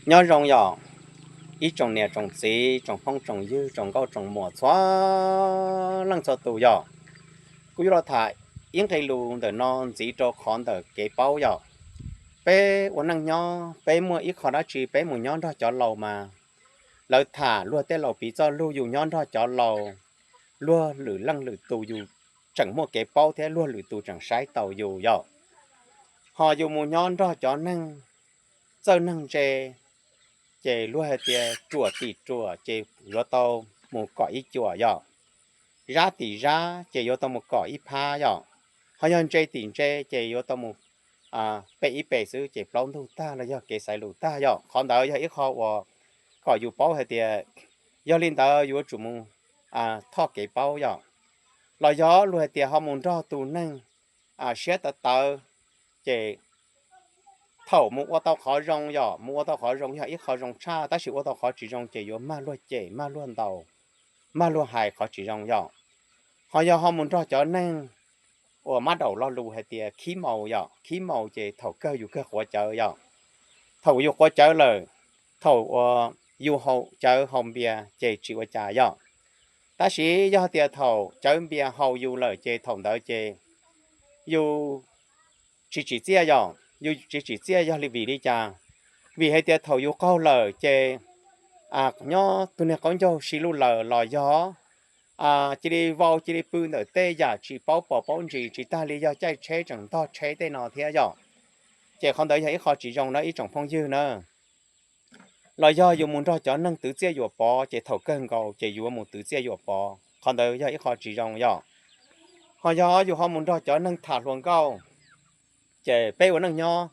Nyob zoo yog ib tsoom niam tsoom txiv, tsoom phooj tsoom ywg, tsoom nkauj tsoom muam txhua leej txhua tus yog. Kuv yuav los tham ib nqe lus ntawm no ntxiv rau qhov ntawm kev paub yog. Peb ua neej nyob peb muaj ib qho dab tsi peb mus nyob nrog cov laus mas lawv tham luag tej laus piv txoj lug yus nyob nrog cov laus, luag lwm leej lwm tus yus tseem muaj kev paub thiab luag lwm tus tseem saib taus yus yog. Ho yus mus nyob nrog cov neeg txawj neeg ntse, ces luag hais tias ruam tim ruam ces yuav tau mus kom ib cuam yog, zab tim zab ces yuav tau mus kom ib phab yog. Ho yog ntse tim ntse ces yuav tau mus pe ib pe xwb ces plaub ntug tag los yog kev xaiv lus tag yog. Qhov ntawd yog ib qho uas kom yus paub hais tias yog li ntawd yuav tsum mus thoj kev paub yog. Los yog luag hais tias ho mus nrog tus neeg siab tawv tawv, ces thaum mus ua tau qhov zoo yog, mus ua tau qhov zoo yog ib qho zoo tshaj, tab sis ua tau qhov tsis zoo ces yuav mag luag cem, mag luag ntaus, mag luag hais qhov tsis zoo yog. Ho yog ho mus nrog cov neeg uas mab daum lo lus hais tias khib maus yog, khib maus ces thaum kawg yus kawg quav cawv yog. Thaum yus quav cawv lawm, thaum uas yus haus cawv haus npias ces tsis ua cas yog. Tab sis yog tias thaum cawv npias haus yus lawm ces thaum ntawd ces yus tsis tsim txiaj yog, yus tsis tsim txiaj yog li vim li cas? Vim hais tias thaum yus qaug lawm ces nyob tus niag qaub ncaug si lug lawm los yog cia li vau cia li pw ntawm tej yam tsis paub pom paub ntsis, tsis tag li yog caij tsheb tseem ntog tsheb tej no thiab yog. Ces qhov ntawd yog ib qho tsis zoo na ib tsoom phooj ywg na. Los yog yus mus nrog cov neeg twv txiaj yuam pov ces thaum kawg nkaus ces yuav mus twv txiaj yuam pov, qhov ntawd yog ib qho tsis zoo yog. Ho yog yus ho mus nrog cov neeg tham hluas nkauj, ces peb ua neej nyob,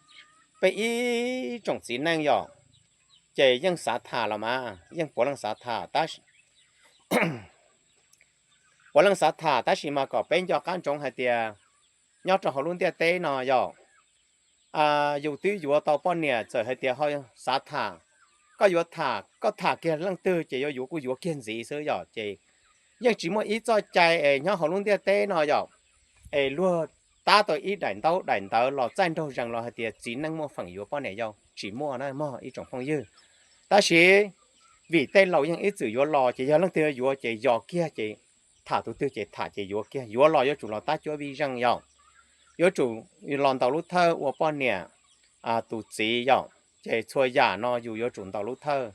peb ib tsoom txiv neej yog, ces yeej xav tham los mas yeej puav leej xav tham tab puav leej xav tham tab sis mas kom peb nco qab ntsoov hais tias nyob rau hauv lub ntiaj teb no yog, yus twb yuav tau poj niam txawm hais tias ho xav tham, koj yuav tham koj tham kiag leej twg ces yuav yuav kuj yuav kiag ntxiv xwb yog. Ces yeej tsis muaj ib txoj cai es nyob hauv lub ntiaj teb no yog es luag tab tau ib daim ntaub daim ntawv los txaij nraug zees los hais tias txiv neej muaj feem yuav poj niam yau, tsis muaj na mog ib tsoom phooj ywg. Tab sis vim tej laus yeej ib txwm yuav los ces yog leej twg yuav ces yog kiag ces tham tus twg ces tham ces yuav kiag, yuav los yuav tsum los tab cuab vij zeej yog. Yuav tsum los ntaus lub thawj ua poj niam tus txiv yog. Ces txhua yam no yus yuav tsum ntaus lub thawj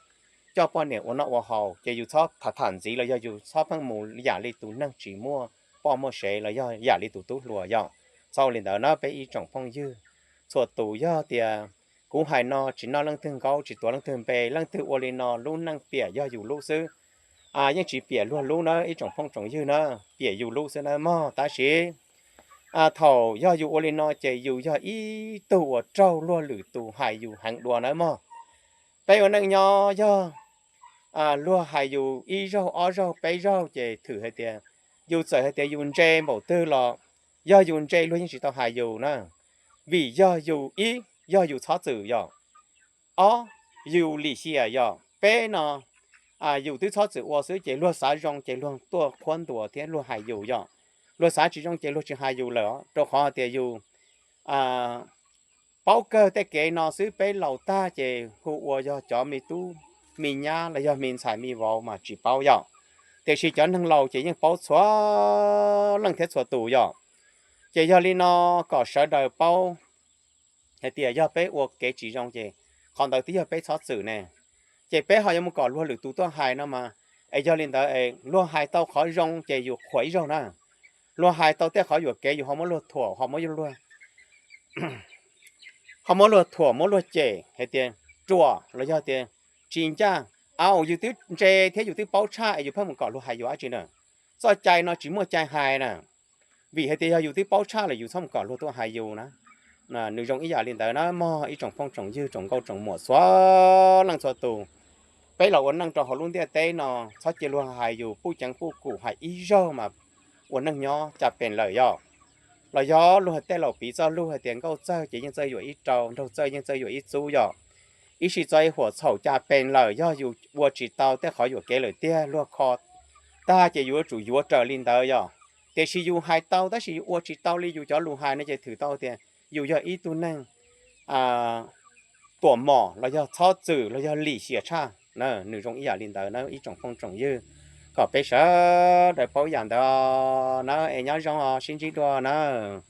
coj poj niam ua noj ua haus, ces yus txhob tham tham ntxiv los yog yus txhob pheej mus yam li tus neeg tsis muaj poj muaj sev los yog yam li tus tub hluas yog. Txhob ua li ntawd na peb ib tsoom phooj ywg. Txhua tus yog tias kuv hais no tsis noj leej twg nkaub tsis tuav leej twg npe, leej twg ua li no lub neej piam yog yus lub xwb. Yeej tsis piam luag lub na ib tsoom phooj tsoom ywg na, piam yus lub xwb na mog. Tab sis thaum yog yus ua li no ces yus yog ib tug uas raug luag lwm tus hais yus heev dua na mog. Peb ua neej nyob yog luag hais yus ib zaug ob zaug peb zaug ces thwm hais tias, yus txawm hais tias yus ntse npaum twg los yog yus ntse luag yeej tsis tau hais yus na. Vim yog yus ib, yog yus txhob txwm yog. Ob, yus lim hiam yog. Peb no yus twb txhob txwm ua xwb ces luag xav zoo ces luag tuaj qhuab ntuas thiab luag hais yus yog. Luag xav tsis zoo ces luag tsis hais yus lawm, rau qhov hais tias yus paub kawg tej kev no xwb, peb laus tag ces hu ua yog cov me tub me nyab los yog me ntxhais me vauv mas tsis paub yog. Tiam sis cov neeg laus ces yeej paub txhua leej thiab txhua tus yog. Ces yog li no kom sawv daws paub hais tias yog peb ua kev tsis zoo ces qhov ntawd twb yog peb txhob txwm ne. Ces peb ho yuav mus kom luag lwm tus tuaj hais no mas, es yog li ntawd es luag hais tau qhov zoo ces yus qhuas ib zaug na. Luag hais tau tej qhov yuam kev yus ho muab luag thuam, ho muab luag ho muab luag thuam muab luag cem hais tias ruam los yog tias tsis ncaj, au yus twb ntse thiab yus twb paub tshaj es yus pheej mus kom luag hais yus dab tsi na. Txoj cai no tsis muaj cai hais na. Vim hais tias yog yus twb paub tshaj lawm yus txhob mus kom luag tuaj hais yus na. Nws zoo ib yam li ntawd na mog ib tsoom phooj tsoom ywg tsoom nkauj tsoom muam txhua leej txhua tus. Peb los ua neej rau hauv lub ntiaj teb no txhob cia luag hais yus puj ceev puj kum, hais ib zaug mas ua neej nyob cas pes lawm yog. Los yog luag tej laus piv txoj lug hais tias nkauj txawg ces yeej txawj yuam ib rau, nraug txawj yeej txawj yuam ib txub yog. Ib sij txog ib huam txhaum cas pes lawm yog yus ua tsis tau tej qhov yuam kev lawm tiag, luag kho tag ces yus yuav tsum yuav raws li ntawd yog. Tiam sis yus hais tau tab sis yus ua tsis tau li yus cov lus hais no ces thwm tau tias yus yog ib tug neeg tuam mom los yog txhob txwm los yog lim hiam tshaj na. Nws zoo ib yam li ntawd na ib tsoom phooj tsoom ywg, kom peb sawv daws paub yam ntawd na. Es nyob zoo os, sib ntsib dua nawb.